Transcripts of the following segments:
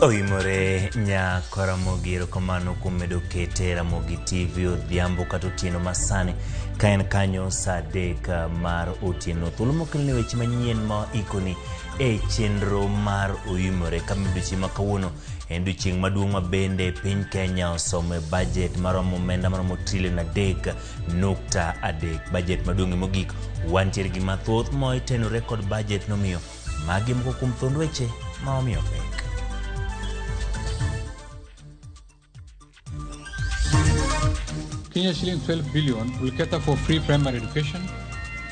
Oimore nyako Ramogi, erokamano kuom medo kete Ramogi TV odhiambo kata otieno masani ka en kanyo saa 3 mar otieno. Thuolo mokelni weche manyien ma ikoni e chenro mar Oimore kama odiochieng' ma kawuono en odiochieng' maduong' ma bende piny Kenya osomo e bajet maromo omenda maromo trilion 3.3. Bajet maduong'ie mogik wantiere gi mathoth ma otenore kod bajet nomiyo magi moko kuom thond weche ma omiyo pek. Kenya shilling 12 billion will cater for free primary education,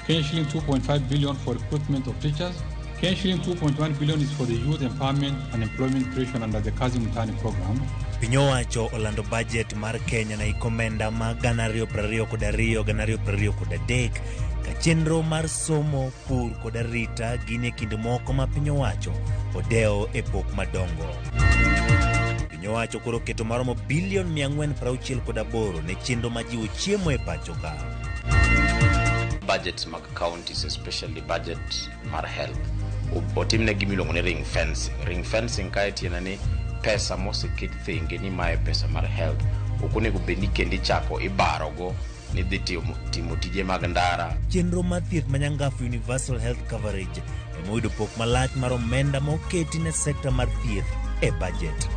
Kenya shilling 2.5 billion for recruitment of teachers, Kenya shilling 2.1 billion is for the youth empowerment and employment creation under the Kazi Mtaani program. Piny owacho olando bajet mar Kenya na iko omenda ma 2022 2023 ka chenro mar somo, pur kod arita gin e kind moko ma piny owacho odewo e pok madongo. Piny owacho koro oketo maromo bilion 468 ne chenro ma jiwo chiemo e pacho ka. Budgets mag counties, especially budget mar health, otimne gima iluongo ni ring fencing. Ring fencing kae tiende ni pesa moseket thenge ni mae pesa mar health ok onego bed ni kendo ichako ibarogo ni dhi timo tije mag ndara. Chenro mar thieth ma nyangafu Universal Health Coverage ema oyudo pok malach mar omenda ma oketi ne sekta mar thieth e bajet.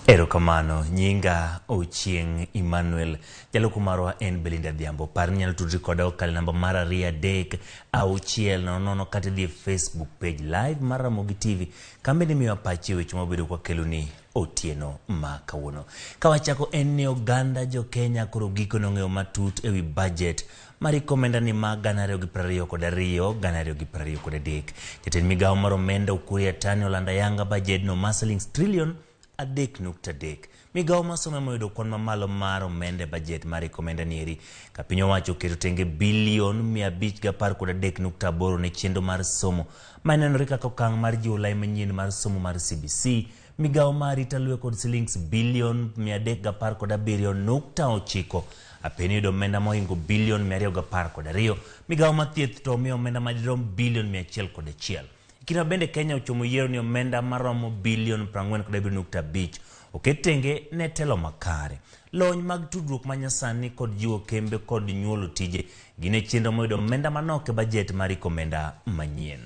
Erokamano, nyinga Ochieng' Emmanuel. Jaloko marwa en Belinda Adhiambo. Par ni inyalo tudri koda kokalo e namba mar 2 3 6 0 0 kata idhi e Facebook page live mar Ramogi TV kama bende imiyowa pachi e weche mawabedo kwakeloni otieno ma kawuono. Ka wachako en ni oganda jo Kenya koro gikone ong'eyo matut ewi budget mar iko omenda ni ma 2022 2023. Jatend migawo mar omenda Ukur Yatani olando ayanga bajedno mar silings trilion 3.3. Migawo mar somo ema oyudo kwan mamalo mar omenda e bajet mar iko omenda ni eri ka piny owacho oketo tenge bilion 513.8 ne chenro mar somo ma nenore kaka okang' mar jiwo lai manyien mar somo mar CBC. Migawo mar arita luwe kod silings bilion 317.9 apeni yudo omenda mohingo bilion 212. Migawo mar thieth to omiyo omenda madirom bilion 101. E kinde ma bende Kenya ochomo yiero ni omenda maromo bilion 47.5 oket tenge ne telo makare. Lony mag tudruok ma nyasani kod jiwo kembe kod nyuolo tije gin e chenro moyudo omenda manok e bajet mar iko omenda manyien.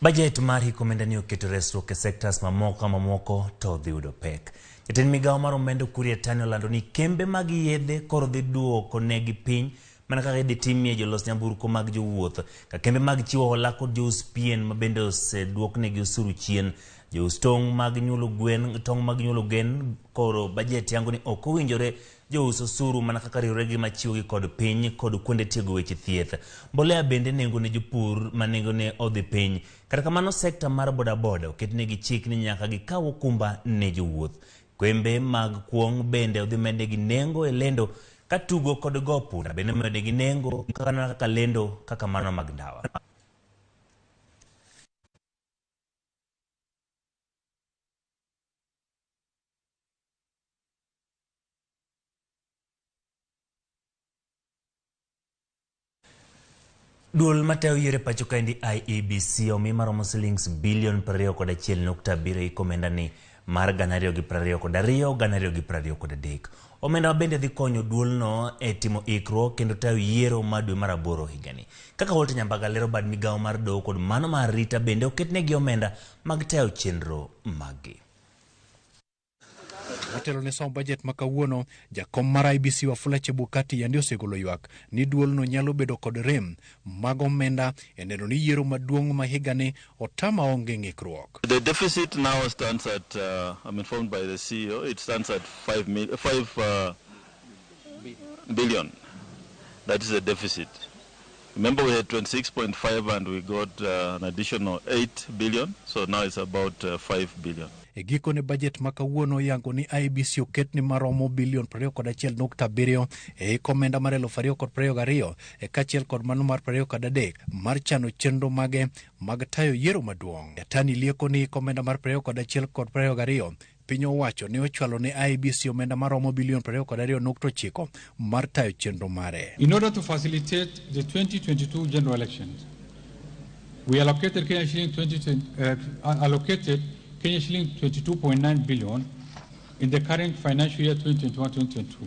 Bajet mar hik omenda ni oketo resruok e sectors mamoko mamoko to dhi yudo pek. Jatend migawo mar omenda Ukur Yatani olando ni kembe mag yedhe koro dhi duoko negi piny mana kaka idhi timie jolos nyamburko mag jowuoth ka kembe mag chiwo hola kod jous pien ma bende oseduoknegi osuru chien. Jous tong' mag nyuolo gwen, tong' mag nyuolo gwen koro bajet yango ni ok owinjore jous osuru mana kaka riwruoge machiwogi kod piny kod kuonde tiego weche thieth. Mbolea bende nengo ne jopur ma nengone odhi piny. Kata kamano sekta mar bodaboda oketnegi chik ni nyaka gikaw okumba ne jowuoth. Kwembe mag kuong' bende odhi mednegi nengo e lendo ka tugo kod go punda bende omednegi nengo kaka lendo kaka mano mag ndawa. Duol matayo yiero e pacho kaendi IEBC omi maromo silings bilion 21.7 iko omenda ni mar 2022 2023. Omenda ma bende dhi konyo duolno e timo ikruok kendo tayo yiero ma dwe mar 8 higani. Kaka Walter Nyambaga lero bad migawo mar doho kod mano mar arita bende oketnegi omenda mag tayo chenro maggi. Motelo ne somo bajet ma kawuono, jakom mar IEBC Wafula Chebukati yandi osegolo ywak ni duolno nyalo bedo kod rem mag omenda e neno ni yiero maduong' ma higani otama onge ng'ikruok. The deficit now stands at, I'm informed by the CEO, it stands at 5 billion. That is the deficit. Remember we had 26.5 and we got an additional 8 billion, so now it's about 5 billion. E gikone bajet ma kawuono yango ni IEBC oketne maromo bilion 21.7 e hik omenda mar 2022 e kaachiel kod mano mar 23 mar chano chenro mage mag tayo yiero maduong'. Yatani lieko ni hik omenda mar 21 kod 22 piny owacho ne ochwalo ne IEBC omenda maromo bilion 22.9 mar tayo chenro mare. In order to facilitate the 2022 general elections, we allocated Kenya shilling allocated Kenya shilling 22.9 billion in the current financial year 2021-2022,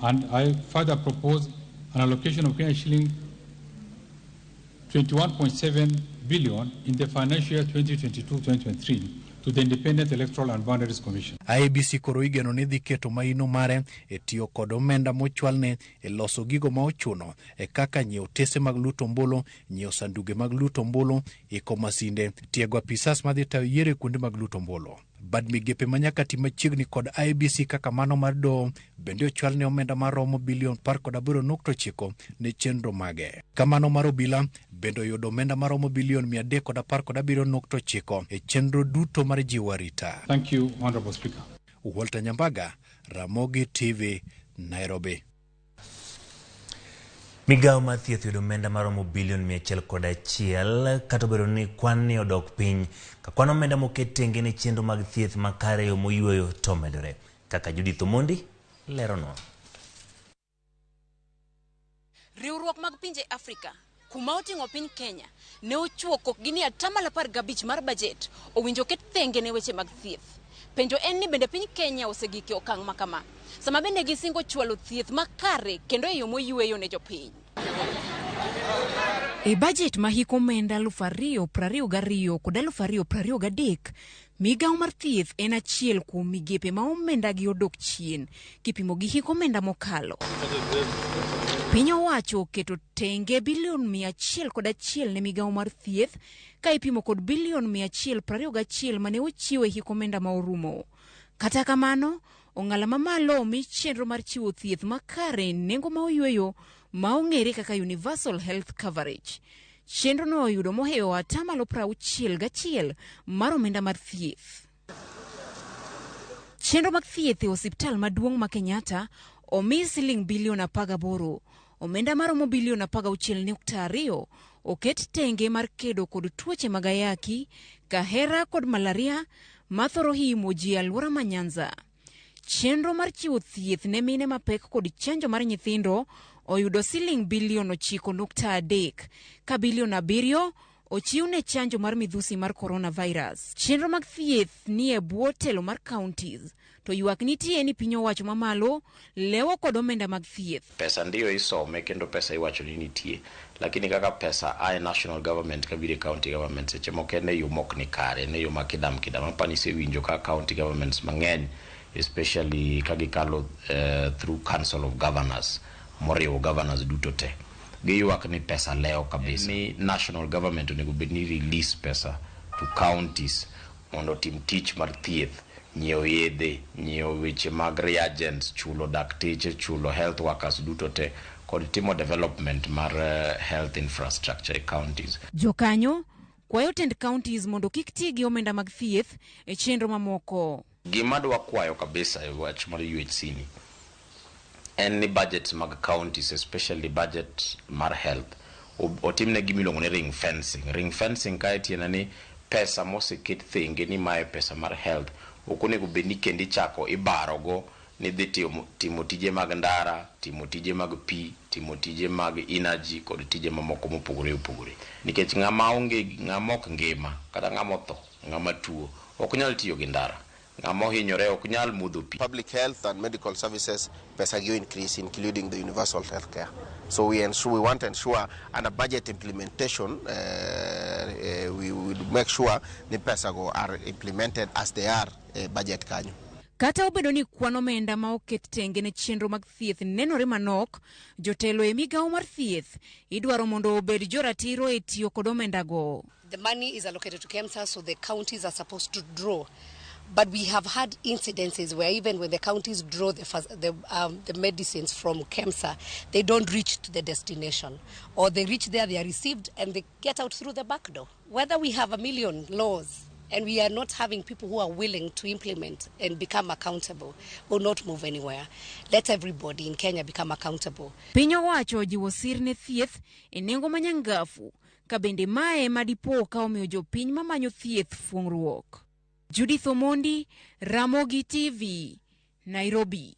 and I further propose an allocation of Kenya shilling 21.7 billion in the financial year 2022-2023 to the Independent Electoral and Boundaries Commission. IEBC koro igeno ni dhi keto maino mare e tiyo kod omenda mochwalne e loso gigo ma ochuno e kaka nyiewo tese mag luto ombulu, nyiewo sanduge mag luto ombulu, iko masinde, tiego apisas madhi tayo yiero e kuonde mag luto ombulu. Bad migepe ma nyaka ti machiegni kod IEBC kaka mano mar doho bende ochwalne omenda maromo bilion 18.9 ne chenro mage. Kamano mar obila bende oyudo omenda maromo bilion 317.9 e chenro duto mar jiwo arita. Thank you, Honorable Speaker. Walter Nyambaga, Ramogi TV, Nairobi. Migawo mar thieth yudo omenda maromo bilion 101 kata obedo ni kwan ni odok piny ka kwan omenda moket tenge ne chenro mag thieth makare e yo moyueyo to omedore. Kaka Judith Omondi leronwa. Riwruok mag pinje Afrika kuma oting'o piny Kenya ne ochuo kokgi ni 15% mar bajet owinjo ket thenge ne weche mag thieth. Penjo en ni bende piny Kenya osegik e okang' ma kama, sama bende gisingo chwalo thieth makare kendo e yo moyueyo ne jopiny. E bajet ma hik omenda 2022 kod 2023, migawo mar thieth en achiel kuom migepe ma omenda gi odok chien kipimo gi hik omenda mokalo. Piny owacho oketo tenge bilion 101 ne migawo mar thieth ka ipimo kod bilion 121 mane ochiw e hik omenda ma orumo. Kata kamano, ong'ala mamalo omi chenro mar chiwo thieth makare nengo ma oyueyo ma ong'ere kaka Universal Health Coverage. Chenro no oyudo mohewo 61% mar omenda mar thieth. Chenro mag thieth e osiptal maduong' ma Kenyatta omi siling bilion 18, omenda maromo bilion 16.2 oket tenge mar kedo kod tuoche mag ayaki, kahera kod malaria mathoro himo ji e alwora ma Nyanza. Chenro mar chiwo thieth ne mine mapek kod chanjo mar nyithindo oyudo siling bilion 9.3 ka bilion 7 ochiw ne chanjo mar midhusi mar coronavirus. Chenro mag thieth ni e bwo telo mar counties, to ywak nitie ni piny owacho mamalo lewo kod omenda mag thieth. Pesa ndiyo isome kendo pesa iwacho ni nitie, lakini kaka pesa ae national government kabiro e county government seche moko en e yo mok ni kare, en e yo ma kidam kidam. Apani isewinjo ka county governments mang'eny especially ka gikalo through council of governors moriwo governors duto te, giywak ni pesa lewo kabisa. Ni national government onego bed ni release pesa to counties mondo otim tich mar thieth, nyiewo yedhe, nyiewo weche mag reagents, chulo dakteche, chulo health workers duto te kod timo development mar health infrastructure e counties. Jokanyo kwayo tend counties mondo kik ti gi omenda mag thieth e chenro mamoko. Gima dwa kwayo kabisa e wach mar UHC ni en ni budgets mag counties, especially budget mar health, otimne gima iluongo ni ring fencing. Ring fencing kae tiende ni pesa moseket thenge ni mae pesa mar health ok onego bed ni kendo ichako ibarogo ni dhi timo tije mag ndara, timo tije mag pi, timo tije mag energy kod tije mamoko mopogore opogore. Nikech ng'ama onge, ng'ama ok ngima kata ng'ama otho, ng'ama tuo ok nyal tiyo gi ndara, ng'ama ohinyore ok nyal modho pi. Public health and medical services pesa gi increase, including the universal health care. So we want to ensure under budget implementation, we would make sure the pesa go are implemented as they are budget kanyo. Kata obedo ni kwan omenda ma oket tenge ne chenro mag thieth nenore manok, jotelo e migawo mar thieth idwaro mondo obed joratiro e tiyo kod omendago. The money is allocated to KEMSA, so the counties are supposed to draw. But we have had incidences where even when the counties draw the medicines from KEMSA, they don't reach to the destination. Or they reach there, they are received, and they get out through the back door. Whether we have a million laws and we are not having people who are willing to implement and become accountable, will not move anywhere. Let everybody in Kenya become accountable. Piny owacho ojiwo sir ne thieth e nengo manyangafu ka bende mae madipo ka omiyo jopiny mamanyo thieth fuong'ruok. Judith Omondi, Ramogi TV, Nairobi.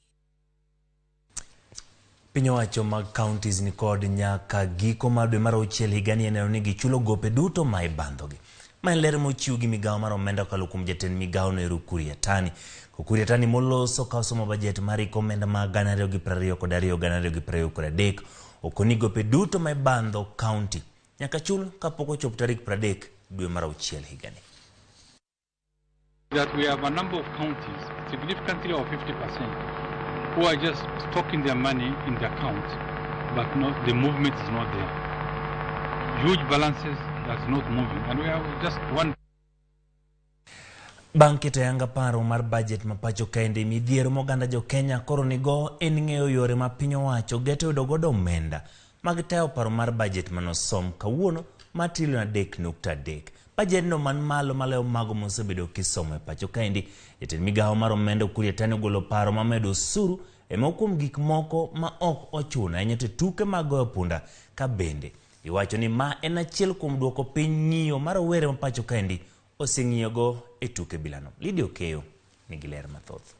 Piny owacho mag counties ni kod nyaka giko mar dwe mar auchiel higani e neno ni gichulo gope duto ma ibandhogi. Ma en ler mochiw gi migawo mar omenda kokalo kuom jatend migawo no ero Ukur Yatani. Ukur Yatani moloso ka osomo bajet mar hik omenda mag 2022 2023 okoni gope duto ma ibandho county nyaka chul kapok ochopo tarik 30 dwe mar auchiel higani. That we have a number of counties, significantly over 50%, who are just stocking their money in the account, but not, the movement is not there. Huge balances that's not moving, and we have just one. Bang' keto ayanga paro mar bajet ma pacho kaende, midhiero ma oganda jo Kenya koro nigo en ng'eyo yore ma piny owacho geto yudo godo omenda mag tayo paro mar bajet manosom kawuono mar trilion 3.3. Bajedno man malo maloyo mago mosebedo kisomo e pacho kaendi. Jatend migawo mar omenda Ukur Yatani ogolo paro ma medo osuru e moko kuom gik moko ma ok ochuno ahinya to tuke mag goyo punda ka bende iwacho ni ma en achiel kuom duoko piny ng'iyo ma rowere ma pacho kaendi oseng'iyogo e tuke bilano. Lydia Okeyo nigi ler mathoth.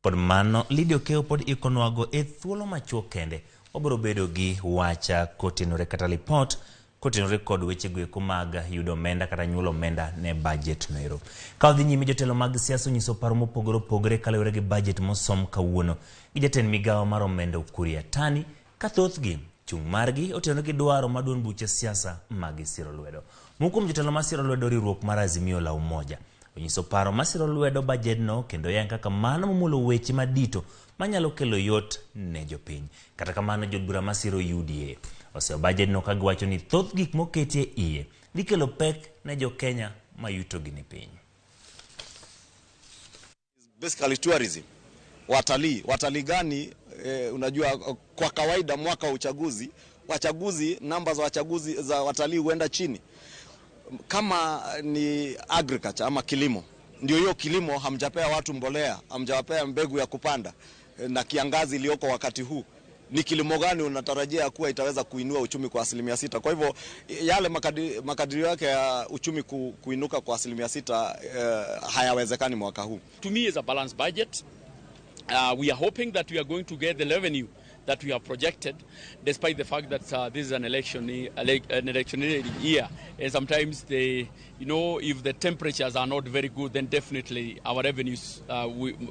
Kod mano, Lydia Okeyo pod ikonwago e thuolo machuok kende. Wabiro bedo gi wacha kotenore kata lipot kotenore kod weche goeko mag yudo omenda kata nyuolo omenda ne bajet noero. Ka odhi nyime, jotelo mag siasa onyiso paro mopogore opogore kaluwore gi bajet mosom kawuono gi jatend migawo mar omenda Ukur Yatani, ka thothgi chung' margi otenore gi dwaro ma duond buche siasa magisiro lwedo. Moko kuom jotelo masiro lwedo riwruok mar Azimio la Umoja onyiso paro masiro lwedo bajedno kendo yang kaka mano momulo weche madito manyalo kelo yot ne jopiny. Kata kamano, jod bura masiro UDA oseyo bajedno ka giwacho ni thoth gik moketi e iye dhi kelo pek ne jo Kenya ma yutogi ni piny. Basically tourism. Watalii, watalii gani? Unajua kwa kawaida mwaka wa uchaguzi, wachaguzi, namba za wachaguzi za watalii huenda chini. Kama ni agriculture ama kilimo, ndio hiyo kilimo, hamjapea watu mbolea, hamjawapea mbegu ya kupanda, na kiangazi iliyoko wakati huu, ni kilimo gani unatarajia kuwa itaweza kuinua uchumi kwa 6%? Kwa hivyo yale makadirio yake ya uchumi kuinuka kwa 6% hayawezekani mwaka huu. To me, it's a balanced budget. We are hoping that we are going to get the revenue that we have projected, despite the fact that this is an electioneering year, and sometimes if the temperatures are not very good, then definitely our revenues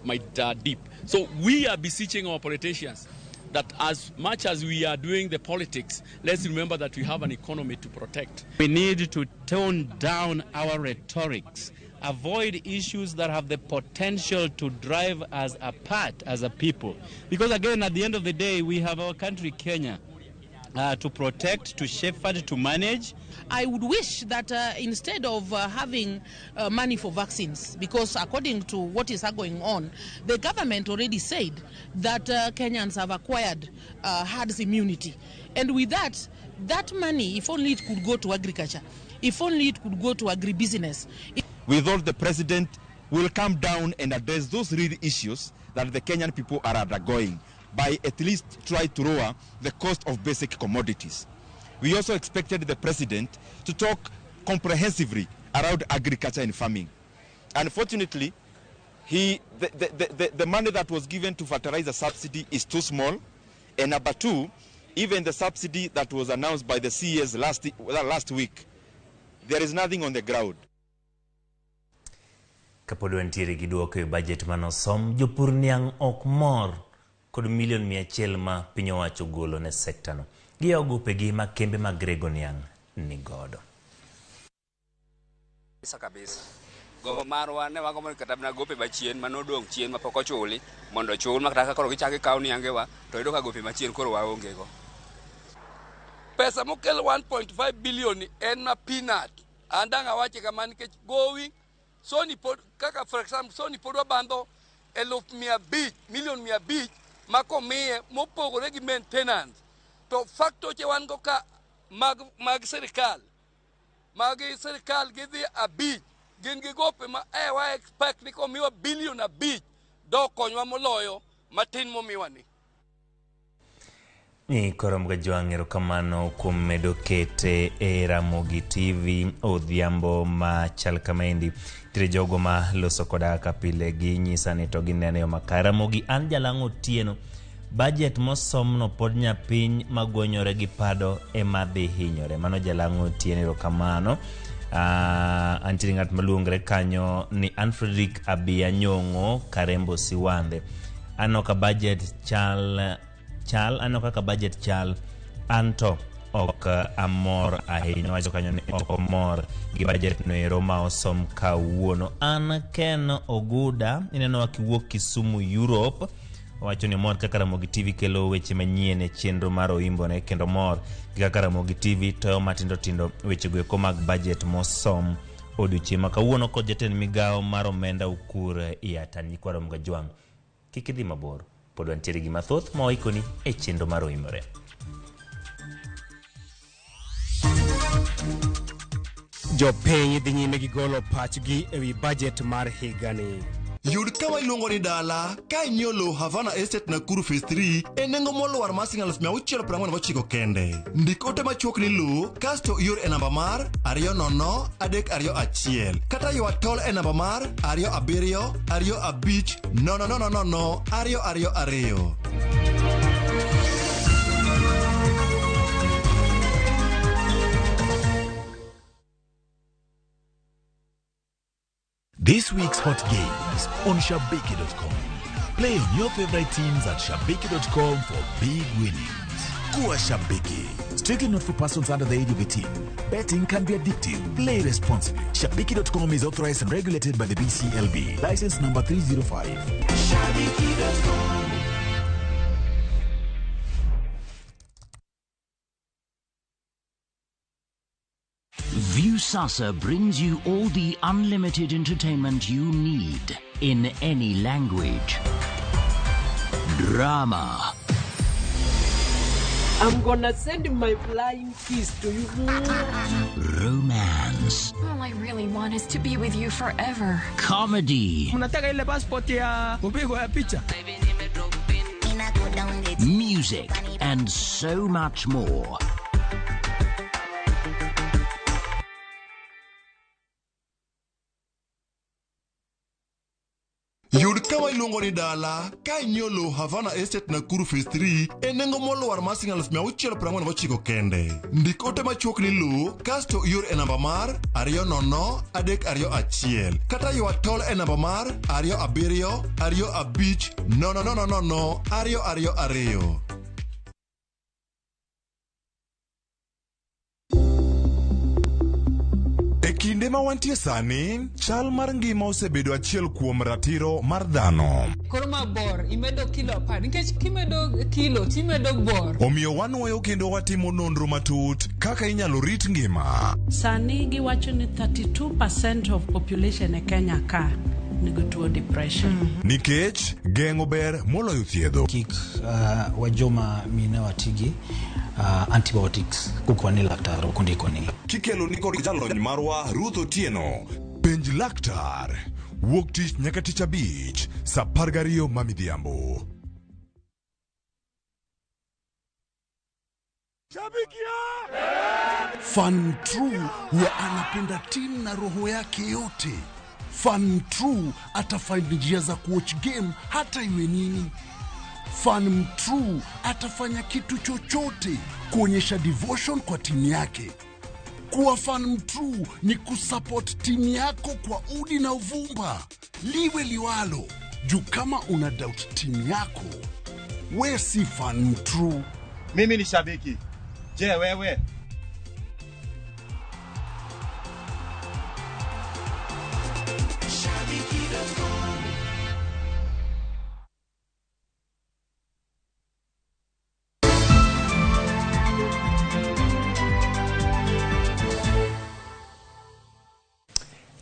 might dip. So we are beseeching our politicians that as much as we are doing the politics, let's remember that we have an economy to protect. We need to tone down our rhetorics, avoid issues that have the potential to drive us apart as a people. Because again, at the end of the day, we have our country, Kenya, to protect, to shepherd, to manage. I would wish that instead of having money for vaccines, because according to what is going on, the government already said that Kenyans have acquired herd immunity. And with that, that money, if only it could go to agriculture, if only it could go to agribusiness. We thought the president will come down and address those real issues that the Kenyan people are undergoing by at least try to lower the cost of basic commodities. We also expected the president to talk comprehensively around agriculture and farming. Unfortunately, the money that was given to fertilizer subsidy is too small. And number two, even the subsidy that was announced by the CES last week, there is nothing on the ground. Kapod wantiere gi duoko e bajet manosom, jopur niang' ok mor kod milion 100 ma piny owacho ogolo ne sekta no. Giyawo gopegi ma kembe mag rego niang' ni godo. Kabisa kabisa. Gombo marwa ne wagombo ni kata mana gope machien manodong' chien mapok ochuli mondo ochul ma kata ka koro gichako gikawo niangewa to yudo ka gope machien koro waonge go. Pesa mokel 1.5 billion ni en ma peanut. An dang' awache kama nikech gowi Sony pod kaka for example Sony pod wabandho 500,000 500,000 ma komiye mopogore gi maintenance to faktoche wan go ka mag sirikal gidhi 5 gin gi gope ma wa expect ni komiwa 5 billion dokonywa moloyo matin momiwa ni. Ni koro Mgajwang', erokamano kuom medo kete e Ramogi TV odhiambo machal kamaendi. Nitiere jogo ma loso koda kaka pile ginyisa ni to gineno yo makare. Ramogi an Jalang'o Otieno, budget mosomno pod nyapiny magonyore gi pado ema dhi hinyore. Mano Jalang'o Otieno, erokamano. Antiere ng'at maluongre kanyo ni Ann Frederick Abia Nyong'o Karembo Siwande. Aneno ka budget chal aneno kaka budget chal anto ok amor ahinya. Wacho kanyo ni ok omor gi budget no ero ma osom kawuono. An Ken Oguda, ineno kiwuok Kisumu Europe, wacho ni omor kaka Ramogi TV kelo weche manyien e chenro mar Oimbone, kendo mor gi kaka Ramogi TV toyo matindo tindo weche go eko mag budget mosom odiochieng' ma kawuono kod jatend migawo mar omenda Ukur Yatani. Nyikwa Mgajwang', kik idhi mabor, pod wantiere gi mathoth ma waikoni e chenro mar Oimore. Jopiny dhi nyime gi golo pachgi ewi budget mar higani. Yud kama iluongo ni dala ka inyiewo lowo Havana Estate Nakuru Phase 3 e nengo molwar mar siling 649 kende. Ndik ote machuok ni lowo kasto ior e namba mar 20321 kata ywa tol e namba mar 27 25 0 0 0 2 2 2. This week's hot games on Shabiki.com. Play on your favorite teams at Shabiki.com for big winnings. Kuwa Shabiki. Strictly not for persons under the age of 18. Betting can be addictive. Play responsibly. Shabiki.com is authorized and regulated by the BCLB. License number 305. Shabiki.com. Viusasa brings you all the unlimited entertainment you need in any language. Drama. I'm gonna send my flying kiss to you. Romance. All I really want is to be with you forever. Comedy. Mnataka ile passport ya kupigwa ya picha. Music and so much more. Yud kama iluongo ni dala ka inyiewo lowo Havana Estate Nakuru Phase 3 e nengo molwar mar siling 649 kende. Ndik ote machuok ni lowo kasto ior e namba mar 20321 kata ywa tol e namba mar 27 25 0 0 0 2 2 2. Kinde ma wantie sani, chal mar ngima osebedo achiel kuom ratiro mar dhano. Koro ma bor, imedo kilo 10, nikech kimedo kilo, timedo bor. Omiyo wanwoyo kendo watimo nonro matut kaka inyalo rit ngima. Sani giwacho ni 32% of population e Kenya ka nigi tuo depression. Nikech geng'o ber moloyo thiedho. Kik wajoma mine watigi antibiotics kukwani laktar okondikoni. Kikelo ni kod jalony marwa Ruth Otieno. Penj laktar. Wuok tich nyaka tich abich saa 12 ma midhiambo. Fan True huwa anapenda timu na roho yake yote. Fan True atafind njia za kuwatch game hata iwe nini. Fan True atafanya kitu chochote kuonyesha devotion kwa timu yake. Kuwa fan true ni kusupport timu yako kwa udi na uvumba, liwe liwalo. Juu kama una doubt timu yako, we si fan true. Mimi ni shabiki. Je, wewe?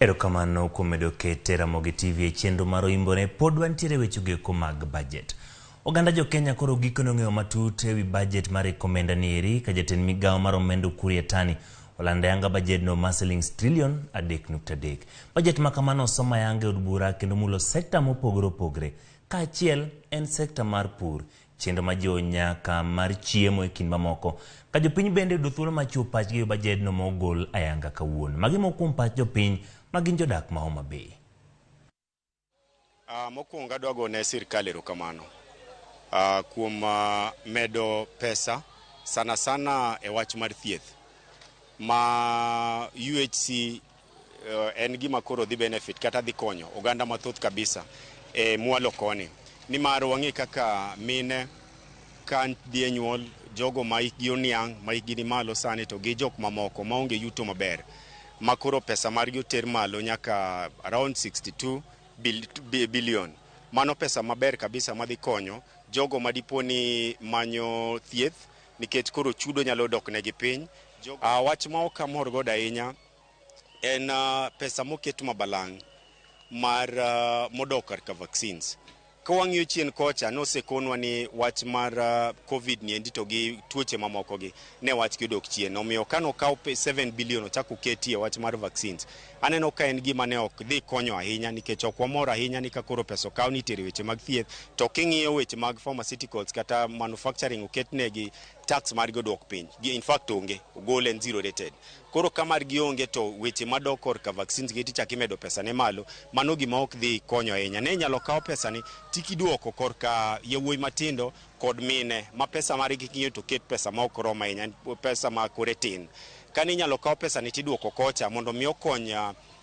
Erokamano kuom medo kete Ramogi TV e chenro mar Oimbore. Pod wantiere weche goeko mag budget. Oganda jo Kenya koro gikone ong'eyo matut ewi budget mar omenda ni eri ka jatend migawo mar omenda Ukur Yatani olando ayanga bajedno mar siling trilion 3.3. Bajet ma kamano osom ayanga e od bura kendo mulo sekta mopogore opogore. Kaachiel en sekta mar pur, chenro majiwo nyaka mar chiemo e kind mamoko. Ka jopiny bende yudo thuolo mar chiwo pachgi e bajedno mogol ayanga kawuono. Magi moko kuom pach jopiny ma gin jodak ma Homa Bay. Mokwongo adwa gone sirkal erokamano kuom medo pesa sana sana e wach mar thieth ma UHC en gima koro dhi benefit kata dhi konyo oganda mathoth kabisa e mwalo koni, nimar wang'e kaka mine ka dhi e nyuol, jogo ma hikgi oniang' ma hikgi ni malo sani to gi jok mamoko maonge yuto maber ma koro pesa margi oter malo nyaka around 62 billion. Mano pesa maber kabisa madhi konyo jogo madipo ni manyo thieth nikech koro chudo nyalo dok negi piny. Wach ma ok amor godo ahinya en pesa moket mabalang' mar modok kar ka vaccines. Ka wang'iyo chien kocha, nosekonwa ni wach mar COVID ni endi to gi tuoche mamoko gi ne wach gi odok chien. Omiyo kanokaw 7 billion ochak oketi e wach mar vaccines, aneno ka en gima ne ok dhi konyo ahinya, nikech ok wamor ahinya ni ka koro pesa okaw ni itere weche mag thieth, to king'iyo weche mag pharmaceuticals kata manufacturing oketnegi tax margi odok piny. In fact onge, ogol en zero rated. Koro ka margi onge to weche madok korka vaccines gi tichak imedo pesa ne malo, mano gima ok dhi konyo ahinya. Ne inyalo kaw pesa ni tikiduoko korka yawuoyi matindo kod mine ma pesa margi king'iyo to ket pesa ma ok rom ahinya, pesa ma kore tin. Kane inyalo kaw pesa ni tiduoko kocha mondo mi okony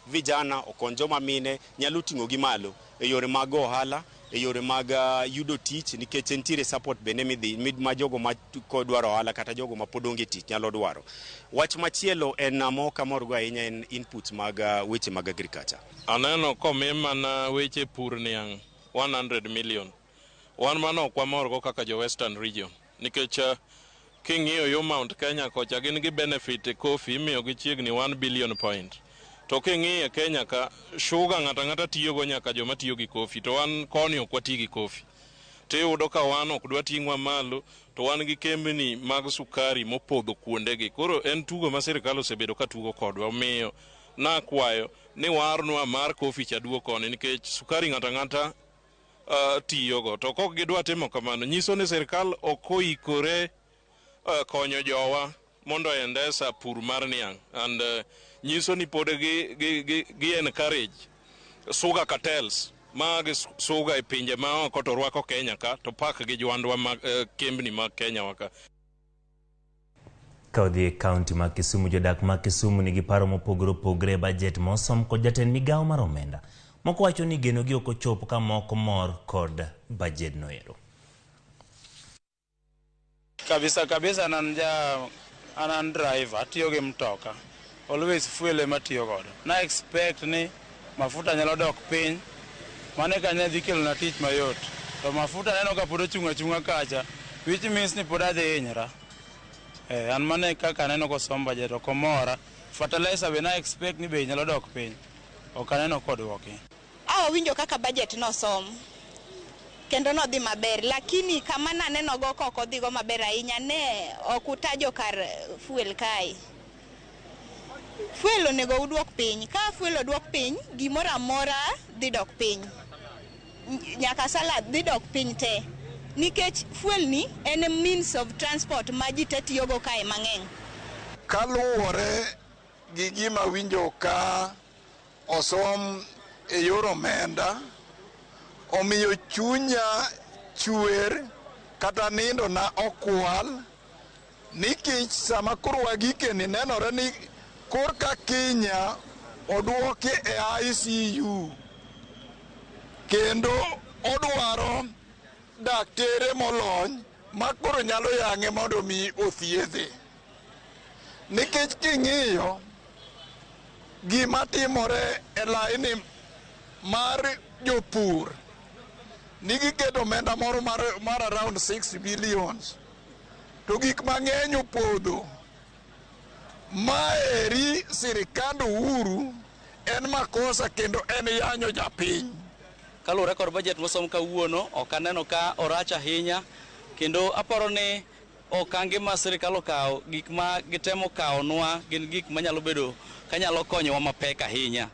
vijana, okony joma mine, nyalo ting'o gi malo e yore mag ohala, e yore mag yudo tich, nikech nitiere support bende midhi ma jogo ma dwaro ohala kata jogo ma pod onge tich nyalo dwaro. Wach machielo en ma ok amorgo ahinya en inputs mag weche mag agriculture. Aneno komi mana weche pur niang' 100 million. Wan mano ok wamorgo kaka jo Western Region, nikech king'iyo yo Mount Kenya kocha gin gi benefit e coffee imiyo gi chiegni 1 billion point. To king'iyo Kenya ka sugar ng'ato ang'ata tiyogo nyaka joma tiyo gi coffee, to wan koni ok wati gi coffee. Tiyudo ka wan ok dwa ting'wa malo to wan gi kembni mag sukari mopodho kuondegi. Koro en tugo ma sirikal osebedo ka tugo kodwa, omiyo nakwayo ni warnwa mar coffee cha duog koni, nikech sukari ng'ato ang'ata tiyogo. To kok gidwa timo kamano, nyiso ni sirikal ok oikore konyo jowa mondo endesa pur mar niang', and nyiso ni pod gi encourage sugar cartels mag suga e pinje ma oko to rwako Kenya ka to pak gi jwandwa mag kembni mag Kenya wa ka. Ka odhi e kaunti ma Kisumu, jodak ma Kisumu nigi paro mopogore opogore e bajet mosom kod jatend migawo mar omenda. Moko wacho ni genogi ok ochopo ka moko mor kod bajedno ero. Kabisa kabisa an driver, atiyo gi mtoka. Always fuel ema atiyo godo. Na expect ni mafuta nyalo dok piny, mano eka ne dhi kelona tich mayot. To mafuta aneno ka pod ochung' achung'a kacha, which means ni pod adhi hinyra. An mano e kaka aneno kosom budget, ok omora. Fertilizer be na expect ni bei nyalo dok piny, ok aneno koduoki. Awinjo kaka budget nosom kendo nodhi maber, lakini kama naneno go kok odhigo maber ahinya ne ok utajo kar fuel kae. Fuel onego uduok piny. Ka fuel oduok piny, gimoro amora dhi dok piny. Nyaka salad dhi dok piny te. Nikech fuel ni en means of transport ma ji te tiyogo kae mang'eny. Kaluwore gi gima winjo ka osom e yor omenda, omiyo chunya chwer kata nindo na okwal, nikech sama koro wagikeni nenore ni korka Kenya oduoki e ICU kendo odwaro daktere molony ma koro nyalo yang'e mondo mi othiedhe. Nikech king'iyo gima timore e laini mar jopur, nigiketo omenda moro mar around 6 billions, to gik mang'eny opodho. Maeri sirikand Uhuru En makosa kendo en yanyo japiny. Kaluwore kod budget mosom kawuono, ok aneno ka orach ahinya, kendo aparo ni okange ma sirikal okawo, gik ma gitemo kawonwa gin gik manyalo bedo kanyalo konyowa mapek ahinya.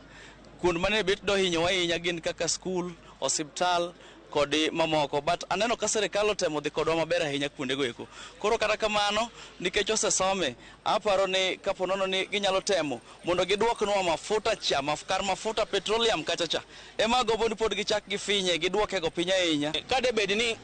Kuond mane bet dohinyowa ahinya gin kaka skul, osiptal kod mamoko, but aneno ka sirikal otemo dhi kodwa maber ahinya kuondego eko. Koro kata kamano, nikech osesome, aparo ni kapo nono ni ginyalo temo mondo giduoknwa mafuta cha, kar mafuta petroleum kacha cha, ema agombo ni pod gichak gifinye, giduokego piny ahinya. Kade bed ni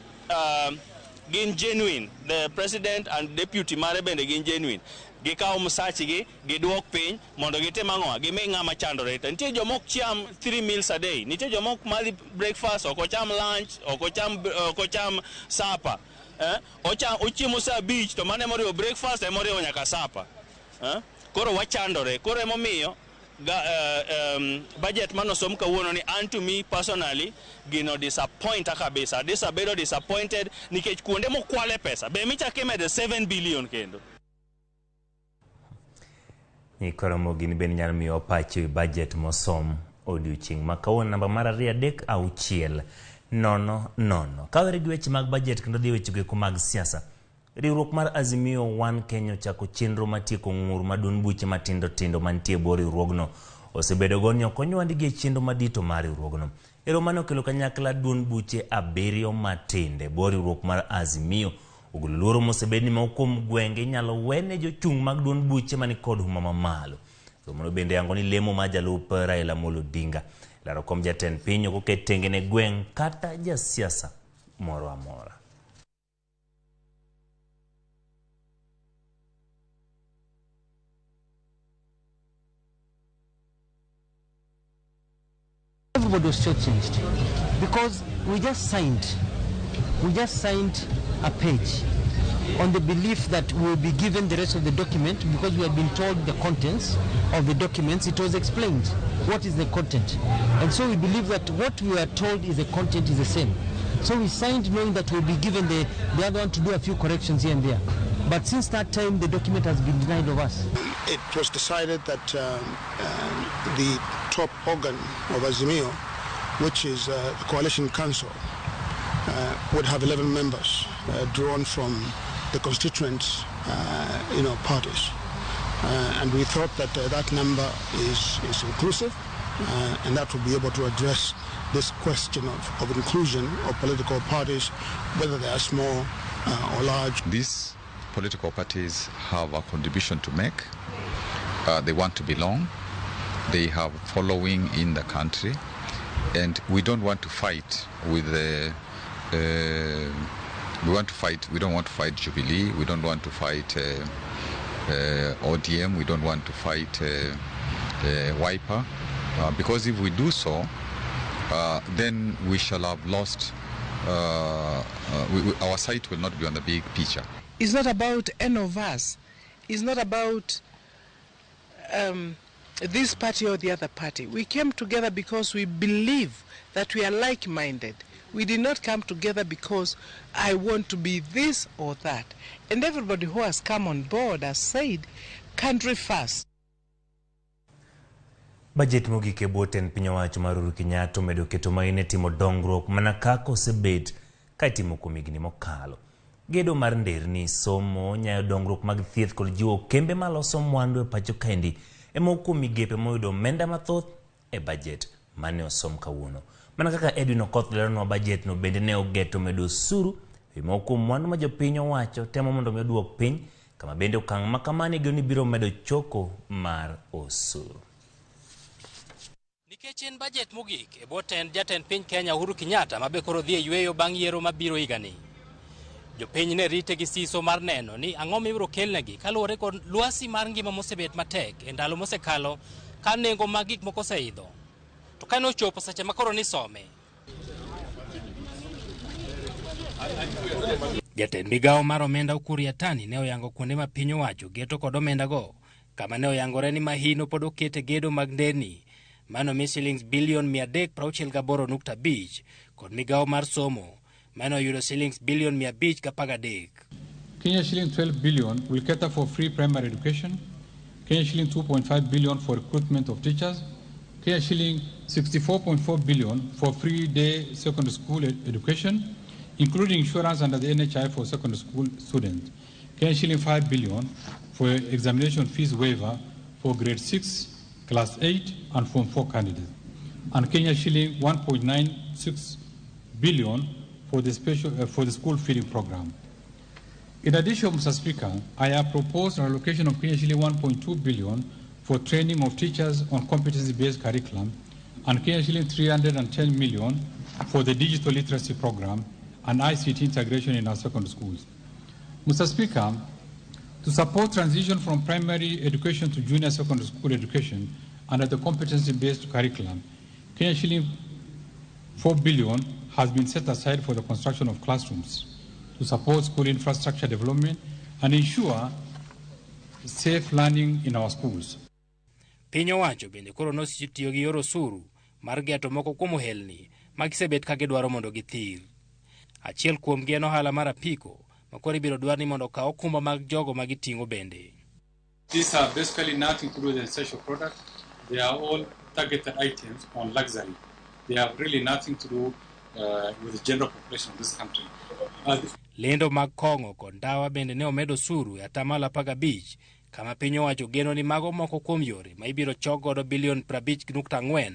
gin genuine, the president and deputy mare bende gin genuine, gikawo msachgi giduok piny mondo gitim ang'o, gimi ng'ama chandore. To nitie joma ok cham 3 meals a day, nitie joma ok madhi breakfast, ok ocham lunch, ok ocham supper. Ochiemo saa 5 to mano emoriwo breakfast, emoriwo nyaka supper. Koro wachandore. Koro emomiyo budget manosom kawuono ni an to me personally gino disappoint kabisa. Abedo disappointed nikech kuonde mokwale pesa be michako imedo 7 billion kendo. Nyikwa gini bende nyalo miyo pachi e budget mosom odiochieng' ma kawuono. Namba mar 2 3 6 0 0. Kawere gi weche mag budget kendo dhi weche goeko mag siasa. Riwruok mar Azimio One Kenya ochako chenro matieko ng'ur ma duond buche matindo tindo mantie e bwo riwruogno osebedo go ni ok onywandgi e chenro madito mar riwruogno. Ero mane okelo kanyakla duond buche 7 matindo e bwo riwruok mar Azimio ogolo luoro mosebed ni moko kuom gwenge inyalo wene jochung' mag duond buche mani kod huma mamalo. Romono bende yango ni lemo mar jalup Raila Amolo Odinga laro kom jatend piny ok oket tenge ne gweng' kata jasiasa moro amora. Everybody was shortchanged because we just signed a page on the belief that we will be given the rest of the document because we had been told the contents of the documents. It was explained what is the content, and so we believe that what we are told is the content is the same. So we signed knowing that we'll be given the other one to do a few corrections here and there. But since that time, the document has been denied of us. It was decided that the top organ of Azimio, which is the Coalition Council, would have 11 members drawn from the constituent parties. And we thought that that number is inclusive, and that would be able to address this question of inclusion of political parties, whether they are small or large. These political parties have a contribution to make. They want to belong. They have following in the country, and we don't want to fight with the. We want to fight. We don't want to fight Jubilee. We don't want to fight ODM. We don't want to fight Wiper, because if we do so, then we shall have lost. Our sight will not be on the big picture. It's not about any of us. It's not about this party or the other party. We came together because we believe that we are like-minded. We did not come together because I want to be this or that. And everybody who has come on board has said, country first. Budget mogik e bwo tend piny owacho mar Uhuru Kenyatta omedo keto maine timo dongruok mana kaka osebet ka itimo kuom higni mokalo. Gedo mar nderni, somo, nyayo dongruok mag thieth kod jiwo kembe maloso mwandu e pacho kaendi e moko kuom migepe moyudo omenda mathoth e budget mane osom kawuono. Mana kaka Edwin Okoth leronwa, budget no bende ne ogeto medo osuru e moko kuom mwandu ma jopiny owacho temo mondo mi oduok piny, kama bende okang' ma kamano igeno ni biro medo choko mar osuru. Nikech en budget mogik e bwo tend jatend piny Kenya Uhuru Kenyatta ma be koro dhi e yweyo bang' yiero mabiro higani. Jopiny ne rite gi siso mar neno ni ang'o mibiro kelnegi kaluwore kod lwasi mar ngima mosebet matek e ndalo mosekalo ka nengo mag gik moko oseidho. To kane ochopo seche ma koro nisome, jatend migawo mar omenda Ukur Yatani ne oyango kuonde ma piny owacho geto kod omendago, kama ne oyangore ni mahino pod okete gedo mag nderni mano mi shillings bilion 368.5 kod migawo mar somo mano oyudo shillings bilion 513. Kenya shilling 12 billion will cater for free primary education, Kenya shilling 2.5 billion for recruitment of teachers, Kenya shilling 64.4 billion for free day secondary school education, including insurance under the NHI for secondary school students. Kenya shilling 5 billion for examination fees waiver for grade 6, class 8, and form 4 candidates. And Kenya shilling 1.96 billion for the special for the school feeding program. In addition, Mr. Speaker, I have proposed an allocation of Kenya shilling 1.2 billion for training of teachers on competency-based curriculum and Kenya shilling 310 million for the digital literacy program and ICT integration in our secondary schools. Mr. Speaker, to support transition from primary education to junior secondary school education under the competency-based curriculum, Kenya shilling 4 billion has been set aside for the construction of classrooms to support school infrastructure development and ensure safe learning in our schools. Piny owacho bende koro nosetiyo gi yor osuru mar geto moko kuom ohelni ma gisebet ka gidwaro mondo githir. Achiel kuomgi en ohala mar apiko ma koro ibiro dwar ni mondo okaw okumba mag jogo ma giting'o bende. These are basically nothing to do with essential products. They are all targeted items on luxury. They have really nothing to do with the general population of this country. Lendo mag kong'o kod ndawa bende ne omed osuru e atamalo 15 kama piny owacho geno ni mago moko kuom yore ma ibiro chok godo bilion 50.4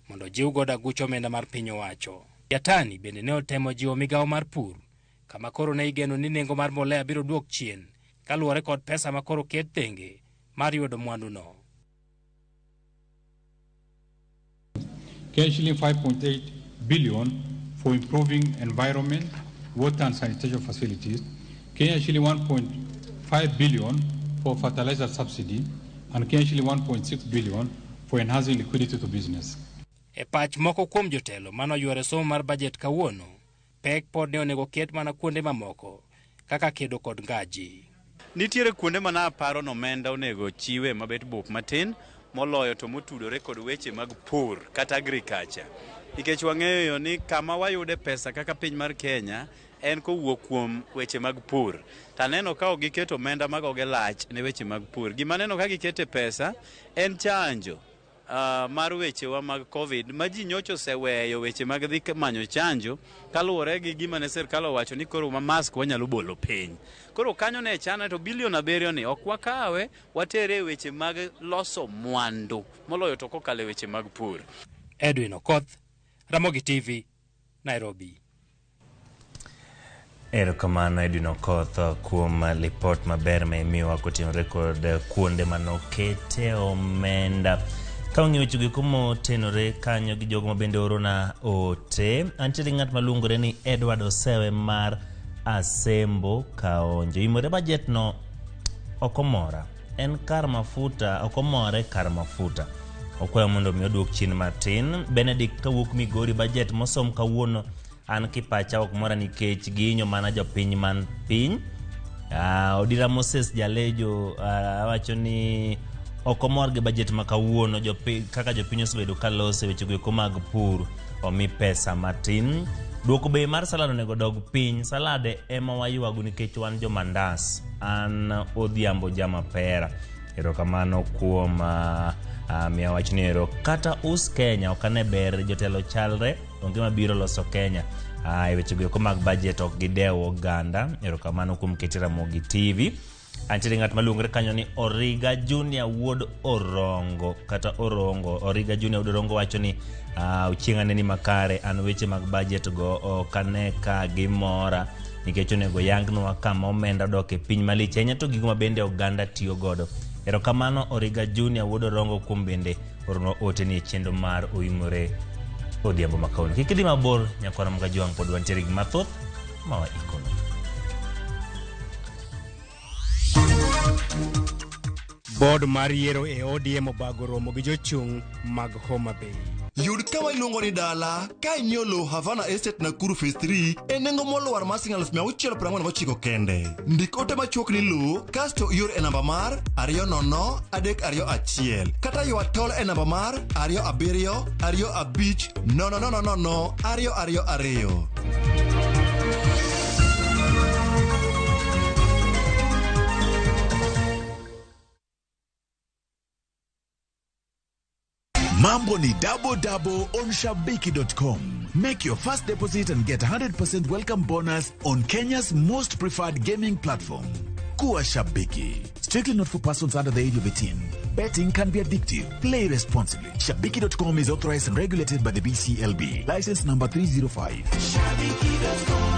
mondo jiw godo aguch omenda mar piny owacho. Yatani bende ne otemo jiwo migawo mar pur kama koro ne igeno ni nengo mar mbolea biro duok chien kaluwore kod pesa ma koro ket thenge mar yudo mwanduno. Kenya shilling 5.8 billion for improving environment, water and sanitation facilities, Kenya shilling 1.5 billion for fertilizer subsidy, and Kenya shilling 1.6 billion for enhancing liquidity to business. E pach moko kuom jotelo manoyworo somo mar bajet kawuono, pek pod ne onego ket mana kuonde mamoko kaka kedo kod ngaji. Nitiere kuonde mana aparo no omenda onego chiwe mabet bup matin moloyo to motudore kod weche mag pur kata agriculture. Nikech wang'eyo ni kama wayude pesa kaka piny mar Kenya en kowuok kuom weche mag pur. Taneno ka ok giketo omenda magoge lach ne weche mag pur. Gima aneno ka gikete pesa en chanjo mar wechewa mag COVID ma ji nyocha oseweyo weche mag dhi manyo chanjo kaluwore gi gima ne sirkal owacho ni koro ma mask wanyalo bolo piny. Koro kanyo ne chana to bilion 7 ni ok wakawe watere weche mag loso mwandu moloyo to kokalo e weche mag pur. Edwin Okoth, Ramogi TV, Nairobi. Erokamano Edwin Okoth kuom lipot maber ma imiyowa kotenore kod kuonde manokete omenda. Ka wang'iyo wechego komotenore kanyo gi jogo mabende orona ote, antiere ng'at maluongore ni Edward Osewe mar Asembo Kaonjo. Imore bajet no ok omora. En kar mafuta, ok omore kar mafuta. Okwayo mondo mi oduok chien matin. Benedict kawuok Migori, bajet mosom kawuono an kipacha ok mora nikech gihinyo mana jopiny man piny. Odira Moses Jalejo wacho ni ok omor gi bajet ma kawuono, kaka jopiny osebedo ka lose wechego eko mag pur omi pesa matin. Duoko bei mar salad onego dog piny. Salad ema waywago nikech wan jomandas. An Odhiambo Jamapera. Erokamano kuom miya wach ni ero. Kata us Kenya ok ane ber, jotelo chalre, onge mabiro loso Kenya. E wechego eko mag bajet ok gidew oganda. Erokamano kuom keti Ramogi TV. Antiere ng'at maluongore kanyo ni Origa Junior wuod Orongo kata Orongo. Origa Junior wuod Orongo wacho ni ochieng' aneni makare, an weche mag bajet go ok ane ka gimora nikech onego yangnwa kama omenda dok e piny malich ahinya to gigo ma bende oganda tiyo godo. Erokamano Origa Junior wuod Orongo kuom bende oronwa ote ni e chenro mar Oimore Odhiambo ma kawuono. Kik idhi mabor nyakwara Mgajwang', pod wantiere gi mathoth ma waikono. Board mar yiero e ODM obago romo gi jochung' mag Homa Bay. Yud kama iluongo ni dala ka inyiewo lowo Havana Estate Nakuru Phase 3 e nengo molwar mar siling 649 kende. Ndik ote machuok ni lowo kasto ior e namba mar 20321 kata ywa tol e namba mar 27 25 0 0 0 2 2 2. Mambo ni double double on shabiki.com. Make your first deposit and get 100% welcome bonus on Kenya's most preferred gaming platform. Kuwa Shabiki. Strictly not for persons under the age of 18. Betting can be addictive. Play responsibly. Shabiki.com is authorized and regulated by the BCLB. License number 305. Shabiki.com.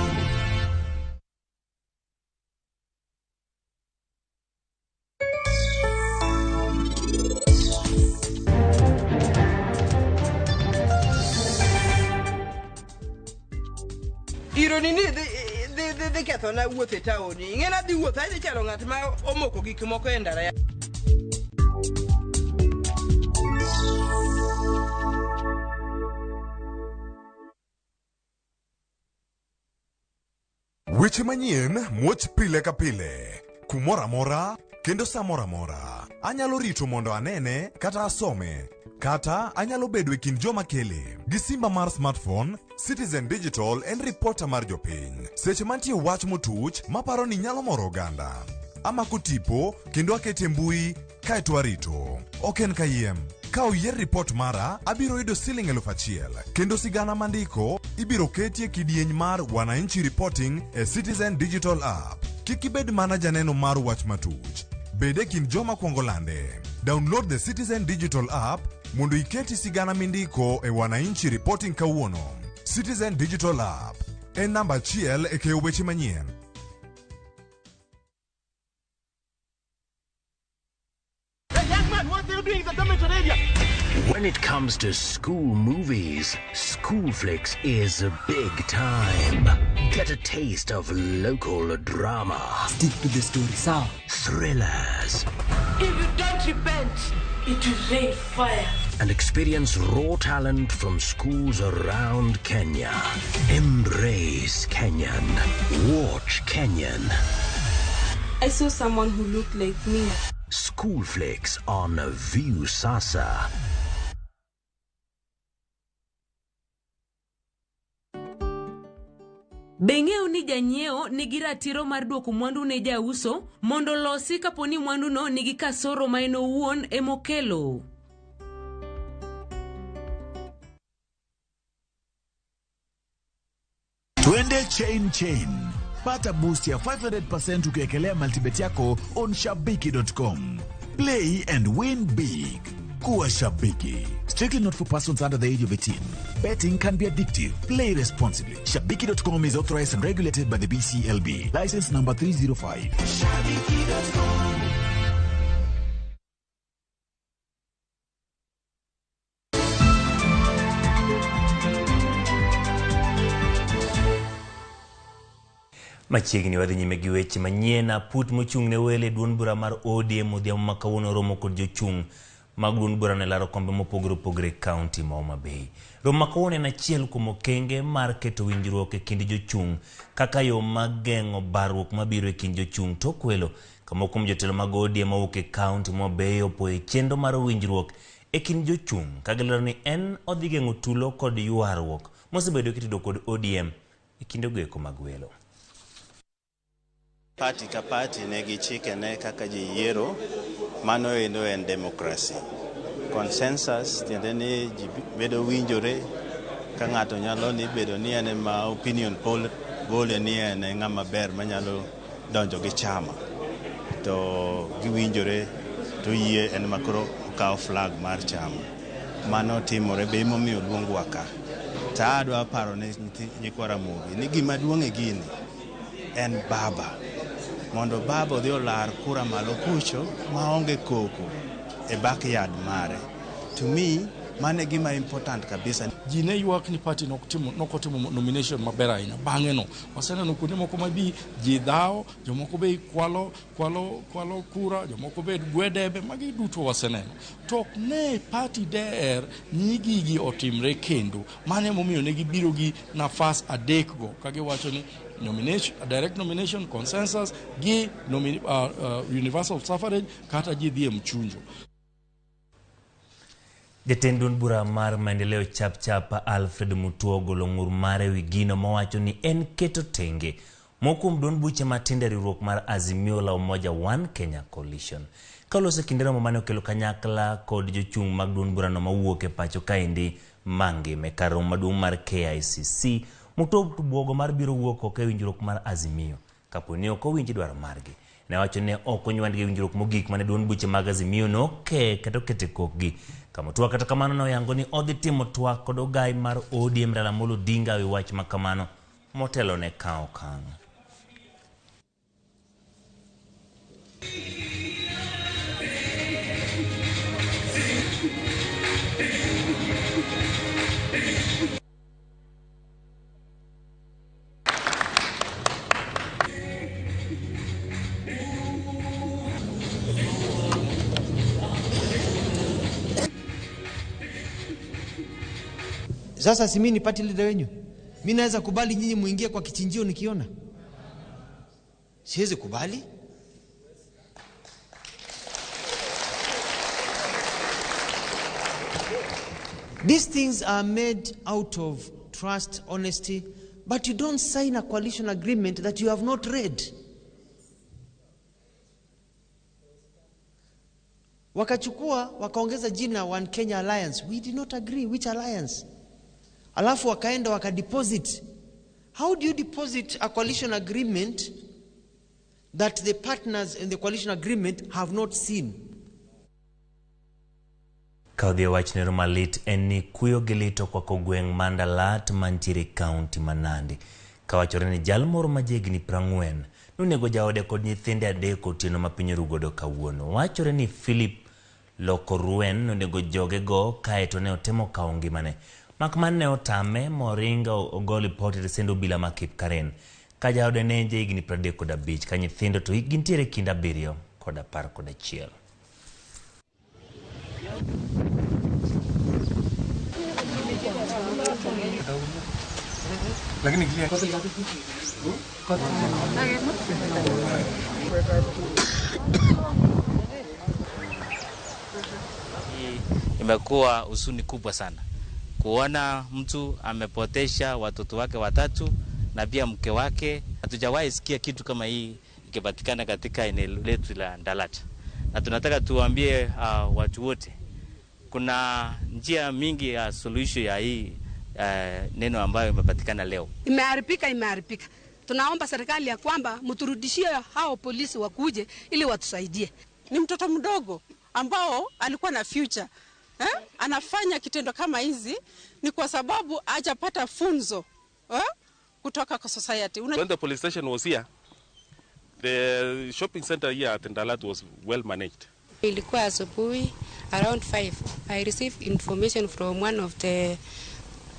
Iro ni dhi kethona wuoth e taon. Ing'e nadhi wuoth adhi chalo ng'at ma omoko gik moko e ndara. Weche manyien muoch pile ka pile, kumoro amora kendo sa moro amora. Anyalo rito mondo anene kata asome, kata anyalo bedo e kind joma kele. Gi simba mar smartphone, Citizen Digital en ripota mar jopiny. Seche mantie wach motuch maparo ni nyalo moro oganda. Amako tipo kendo akete e mbui kaeto arito. Ok en kayiem. Ka oyier ripot mara, abiro yudo siling 1000 kendo sigana mandiko ibiro keti e kidieny mar Wananchi Reporting e Citizen Digital App. Kik ibed mana janeno mar wach matuch. Bed e kind joma kwongo lande. Download the Citizen Digital App mondo iketi sigana mindiko e Wananchi Reporting kawuono. Citizen Digital App en namba achiel e keyo weche manyien. Hey, young man, what are you doing in the dormitory area? When it comes to school movies, Schoolflix is a big time. Get a taste of local drama. Stick to the story, sawa? Thrillers. If you don't repent, it will rain fire. And experience raw talent from schools around Kenya. Embrace Kenyan. Watch Kenyan. I saw someone who looked like me. Schoolflix on View Sasa. Be ing'eyo ni janyiewo nigi ratiro mar duoko mwandu ne jauso mondo olosi kapo ni mwanduno nigi kasoro ma en owuon emokelo? Twende chain chain. Pata boost ya 500% ukiwekelea multibet yako on shabiki.com. Play and win big. Kuwa Shabiki. Strictly not for persons under the age of 18. Betting can be addictive. Play responsibly. Shabiki.com is authorized and regulated by the BCLB. License number 305. Shabiki.com. Machiegni wadhi nyime gi weche manyien. Aput mochung' ne wele e duond bura mar ODM odhiambo ma kawuono romo kod jochung' mag duond burano e laro kombe mopogore opogore e kaunti ma Homa Bay. Romo ma kawuono en achiel kuom okenge mar keto winjruok e kind jochung' kaka yo mar geng'o barruok mabiro e kind jochung' tok welo ka moko kuom jotelo mag ODM mawuok e kaunti ma Homa Bay opoyo chenro mar winjruok e kind jochung' ka gilero ni en odhi geng'o tulo kod ywaruok mosebedo kitudo kod ODM e kinde goeko mag welo. Party ka party nigi chikene kaka ji yiero, mano endo en democracy. Consensus tiende ni ji bedo winjore ka ng'ato nyalo ni bedo ni en ema opinion poll gole ni en e ng'ama ber manyalo donjo gi chama to giwinjore to yie en ema koro okawo flag mar chama. Mano timore be emomiyo oluongwa ka. To adwa paro ne nyikwa Ramogi ni gima duong' e gini en baba. Mondo baba odhi olar kura malo kucho maonge koko e backyard mare. To me, mano e gima important kabisa. Ji ne ywak ni party nokotimo nomination maber ahinya. Bang'e no, waseneno kuonde moko ma bi ji dhawo, jomoko be kwalo kura, jomoko be gwe debe, magi duto waseneno. To ok ne party der ni gigi otimre kendo. Mano emomiyo ne gibiro gi nafas adek go ka giwacho ni nomination, direct nomination, consensus gi universal suffrage kata ji dhi e mchunjo. Jatend duond bura mar Maendeleo Chapchap Alfred Mutua ogolo ng'ur mare ewi gino mowacho ni en keto tenge moko kuom duond buche matindo e riwruok mar Azimio la Umoja One Kenya Coalition. Ka oloso e kinde romo mane okelo kanyakla kod jochung' mag duond burano mawuok e pacho kaendi mangima e kar romo maduong' mar KICC, Mutua buogo mar biro wuok oko e winjruok mar Azimio kapo ni ok owinj dwaro margi. Ne wacho ni ok onywandgi e winjruok mogik mane duond buche mag Azimio noke kata okete kokgi. Kamutua kata kamano noyango ni odhi timo twak kod ogai mar ODM Raila Amolo Odinga ewi wach ma kamano motelo ne kawo okang'. Sasa si mimi ni party leader wenyu, mi naweza kubali nyinyi muingie kwa kichinjio nikiona? Siwezi kubali. These things are made out of trust, honesty, but you don't sign a coalition agreement that you have not read. Wakachukua wakaongeza jina One Kenya Alliance. We did not agree which alliance. Alafu wakaenda wakadeposit. How do you deposit a coalition agreement that the partners in the coalition agreement have not seen? Ka odhi e wach nero malit en ni kuyo gi lit okwako gweng' Mandalat mantiere e kaunti ma Nandi. Kawachore ni jal moro ma jahigni 40 nonego jaode kod nyithinde 3 otieno ma piny orugodo kawuono. Wachore ni Philip Lokoruen nonego jogego kaeto ne otemo kawo ngimane. Mak mana ne otame moringo ogo lipot e tesend obila ma Kipkaren. Ka jaode ne en jahigni 35 ka nyithindo to hikgi nitiere kind 7 kod 11. Imekuwa huzuni kubwa sana kuona mtu amepotesha watoto wake watatu na pia mke wake. Hatujawahi sikia kitu kama hii ikipatikana katika eneo letu la Ndalata. Na tunataka tuambie watu wote kuna njia mingi ya suluhisho ya hii neno ambayo imepatikana leo. Imeharibika, imeharibika. Tunaomba serikali ya kwamba mturudishie hao polisi wakuje ili watusaidie. Ni mtoto mdogo ambao alikuwa na future. Anafanya kitendo kama hizi ni kwa sababu hajapata funzo kutoka kwa society. When the police station was here, the shopping center here at Ndalat was well managed. Ilikuwa asubuhi around 5. I received information from one of the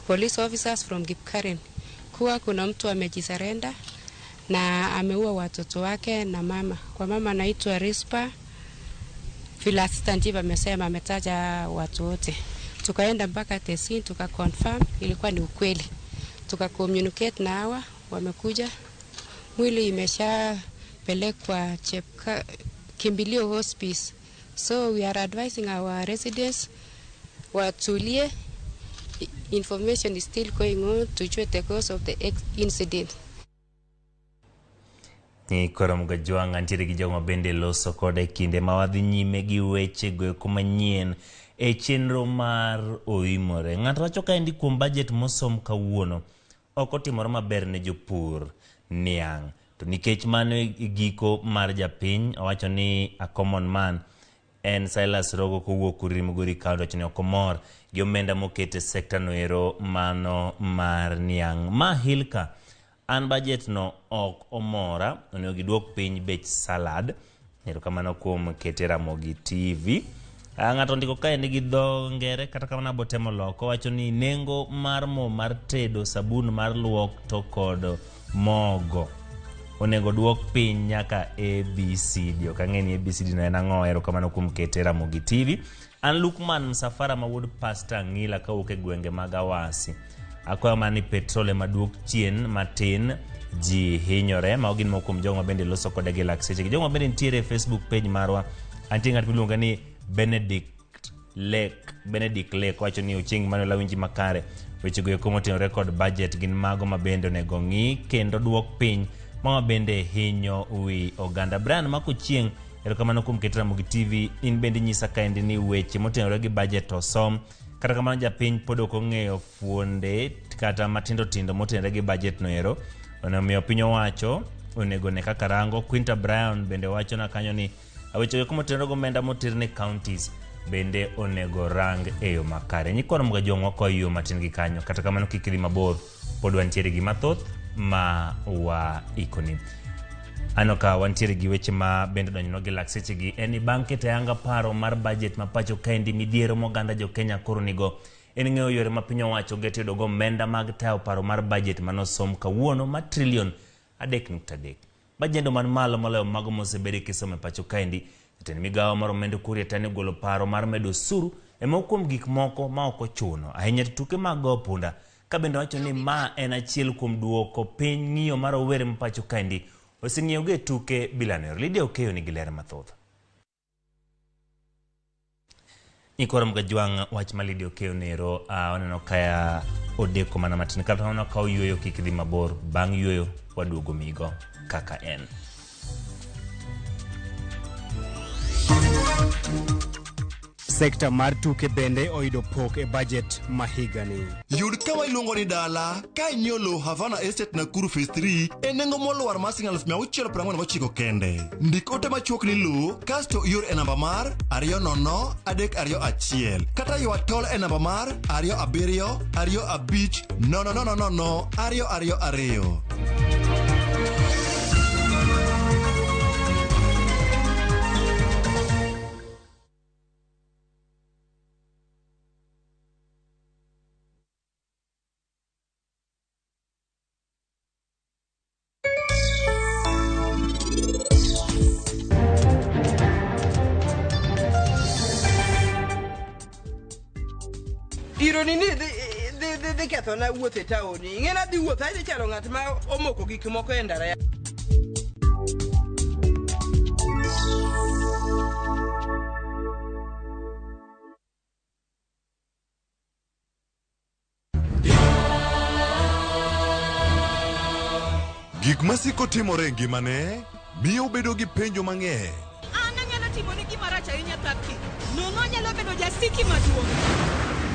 police officers from Kipkaren kuwa kuna mtu amejisarenda na ameua watoto wake na mama. Kwa mama anaitwa Rispa. Vile assistant chief amesema, ametaja watu wote. Tukaenda mpaka Tesin, tuka confirm ilikuwa ni ukweli. Tuka communicate na hawa, wamekuja. Mwili imeshapelekwa Chepka Kimbilio Hospice. So we are advising our residents watulie. Information is still going on to show the cause of the incident. Ni koro Mgajwang' nitiere gi jogo mabende loso koda e kinde ma wadhi nyime gi weche goeko manyien e chenro mar oimore. Ng'ato wacho kaendi kuom budget mosom kawuono ok otimore maber ne jopur niang'. To nikech mano e giko mar japiny, owacho ni a common man en Silas Rogo kowuok Uriri Migori County wacho ni ok omor gi omenda moket e sekta no ero mano mar niang'. Ma Hilka, an budget no ok omora, onego giduok piny bech salad. Erokamano kuom kete Ramogi TV. Ng'ato ondiko kaendi gi dho ngere kata kamano abo temo loko, wacho ni nengo mar mo mar tedo, sabun mar luok to kod mogo onego duok piny nyaka ABCD. Ok ang'e ni ABCD no en ang'o. Erokamano kuom kete Ramogi TV. An Lukman Msafara ma wuod Pastor Ng'ila kawuok e gwenge mag Awasi. Akwayo mana ni petrol ema duok chien matin, ji hinyore. Mago gin moko kuom jogo mabende loso koda gi lak seche. Jogo mabende nitiere e Facebook page marwa, antie ng'at miluongo ni Benedict Lake. Benedict Lake wacho ni Ochieng' Emmanuel awinji makare. Weche go eko motenore kod budget gin mago mabende onego ng'i kendo duok piny ma bende hinyo wi oganda. Brian Mako Chieng' Erokamano kuom keto Ramogi TV. In bende inyisa kaendi ni weche motenore gi budget osom. Kata kamano japiny pod ok ong'eyo fuonde kata matindo tindo motenore gi budget no ero. Omiyo piny owacho onego ne kaka rango. Quinta Bryan bende wachona kanyo ni weche go motenore gi omenda moter ne counties bende onego rang e yo makare. Nyikwa Ramogi Ajwang' wakoyo yo matin gi kanyo. Kata kamano kik idhi mabor, pod wantiere gi mathoth ma waikoni. Aneno ka wantiere gi weche ma bende odonjonwa gi lak sechegi en ni bang' keto ayanga paro mar budget ma pacho kaendi midhiero ma oganda jo Kenya koro nigo en ng'eyo yore ma piny owacho geto yudogo omenda mag tayo paro mar budget manosom kawuono ma trilion 3.3. Bajendo man malo moloyo mago mosebedi kisomo e pacho kaendi. Jatend migawo mar omenda Ukur Yatani ogolo paro mar medo osuru e moko kuom gik moko ma ok ochuno ahinya to tuke mag goyo punda ka bende wacho ni ma en achiel kuom duoko piny ng'iyo ma rowere ma pacho kaendi oseng'iyogo e tuke bila nero. Lydia Okeyo nigi ler mathoth. Nyikwa Ramogi Ajwang' wach ma Lydia Okeyo nero waneno ka odeko mana matin kata waneno ka oyueyo kik dhi mabor bang' yueyo waduogo migo kaka en. Sekta mar tuke bende oyudo pok e bajet ma higani. Yud kama iluongo ni dala ka inyiewo lowo Havana Estate Nakuru Phase 3 e nengo molwar mar siling 649 kende. Ndik ote machuok ni lowo kasto ior e namba mar 20321 kata ywa tol e namba mar 27 25 000 222. Iro ni dhi kethona wuoth e taon. Ing'e ni adhi wuoth adhi chalo ng'at ma omoko gik moko e ndara. Gik masiko timore e ngimane miyo obedo gi penjo mang'eny. An anyalo timoni gima rach ahinya Thapki. Nono anyalo bedo jasiki maduong'.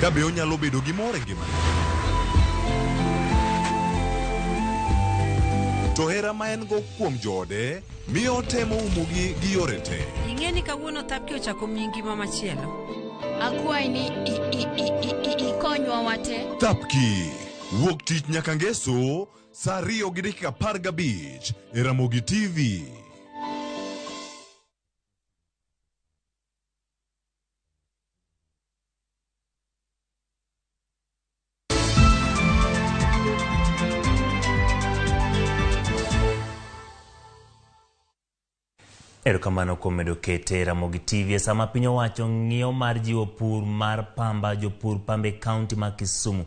Ka be onyalo bedo gi mor e ngimane. To hera ma en go kuom joode miyo otemo umogi gi yore te. Ing'e ni kawuono Thapki ochako miyi ngima machielo. Akwayi ni ikonywa wate. Thapki, wuok tich nyaka ngeso saa 2:15 e Ramogi TV. Erokamano kuom medo kete Ramogi TV e sama piny owacho ng'iyo mar jiwo pur mar pamba jopur pamba e kaunti ma Kisumu.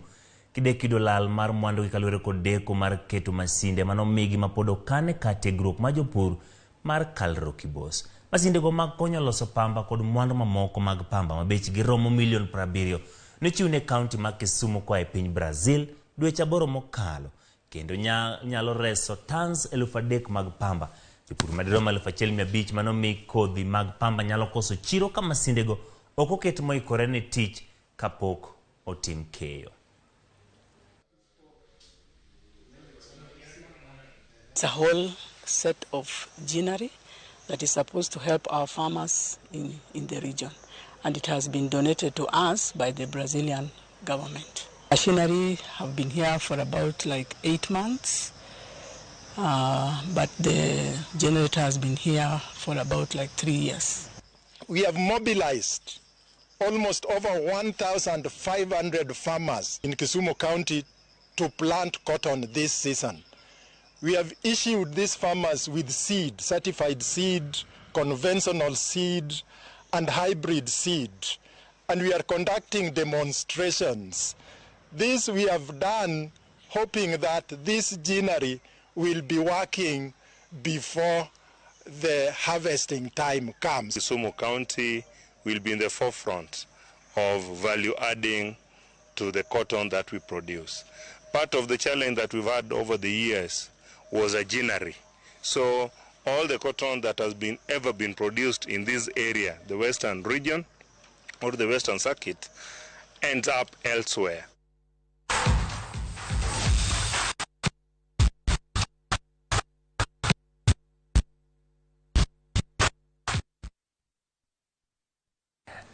Kidek yudo lal mar mwandugi kaluwore kod deko mar keto masinde manomigi mapod okan e kar tiegruok mar jopur mar Kalro Kibos. Masindego mag konyo loso pamba kod mwandu mamoko mag pamba ma bechgi romo milion 70 nochiw ne kaunti ma Kisumu koa e piny Brazil dweche 8 mokalo kendo nyalo reso tons 3,000 mag pamba. Jopur madirom 1,500 manomi kodhi mag pamba nyalo koso chiro ka masindego ok oket moikore ne tich kapok otim keyo. It's a whole set of ginnery that is supposed to help our farmers in the region, and it has been donated to us by the Brazilian government. Machinery have been here for about 8 months, but the generator has been here for about 3 years. We have mobilized almost over 1,500 farmers in Kisumu County to plant cotton this season. We have issued these farmers with seed, certified seed, conventional seed, and hybrid seed. And we are conducting demonstrations. This we have done hoping that this ginnery will be working before the harvesting time comes. Kisumu County will be in the forefront of value adding to the cotton that we produce. Part of the challenge that we've had over the years was a ginnery. So All the cotton that has been ever been produced in this area, the Western region or the Western Circuit, ends up elsewhere.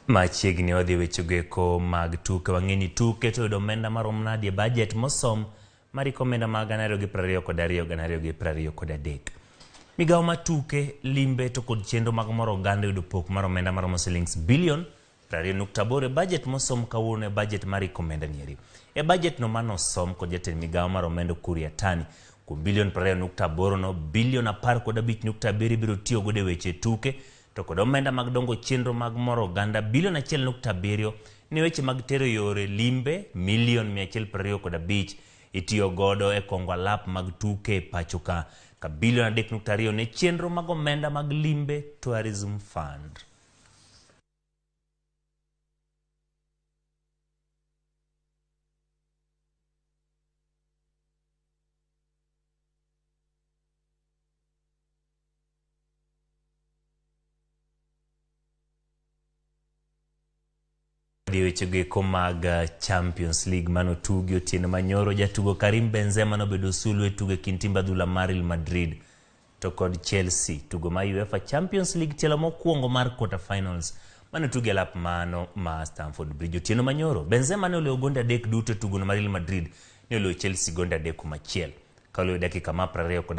Machiegni wadhi wechego eko mag tuke. Wang'e ni tuke to yudo omenda marom nadi e bajet mosom mar hik omenda mag 2022 2023. Migawo mar tuke, limbe to kod chenro mag moro oganda yudo pok mar omenda maromo silings bilion 20.8 e bajet mosom kawuono e bajet mar hik omenda nieri. E bajet no manosom kod jatend migawo mar omenda Ukur Yatani, kuom bilion 20.8 no, bilion 15.7 ibiro tiyo godo e weche tuke to kod omenda mag dongo chenro mag moro oganda bilion 1.7 ne weche mag tero yore limbe milion 125 itiyo godo e kongo alap mag tuke e pacho ka bilion 3.2 ne chenro mag omenda mag limbe Tourism Fund. Wechego eko mag Champions League manotugi otieno manyoro, jatugo Karim Benzema nobedo sulwe e tugo e kind timbe adhula mar Real Madrid to kod Chelsea. Tugo mar UEFA Champions League tielo mokwongo mar quarter finals manotugi e lap mano ma Stamford Bridge otieno manyoro. Benzema ne oloyo gonde 3 duto e tugono mar Real Madrid ne oloyo Chelsea gonde 3-1 ka oloyo dakika mar 21.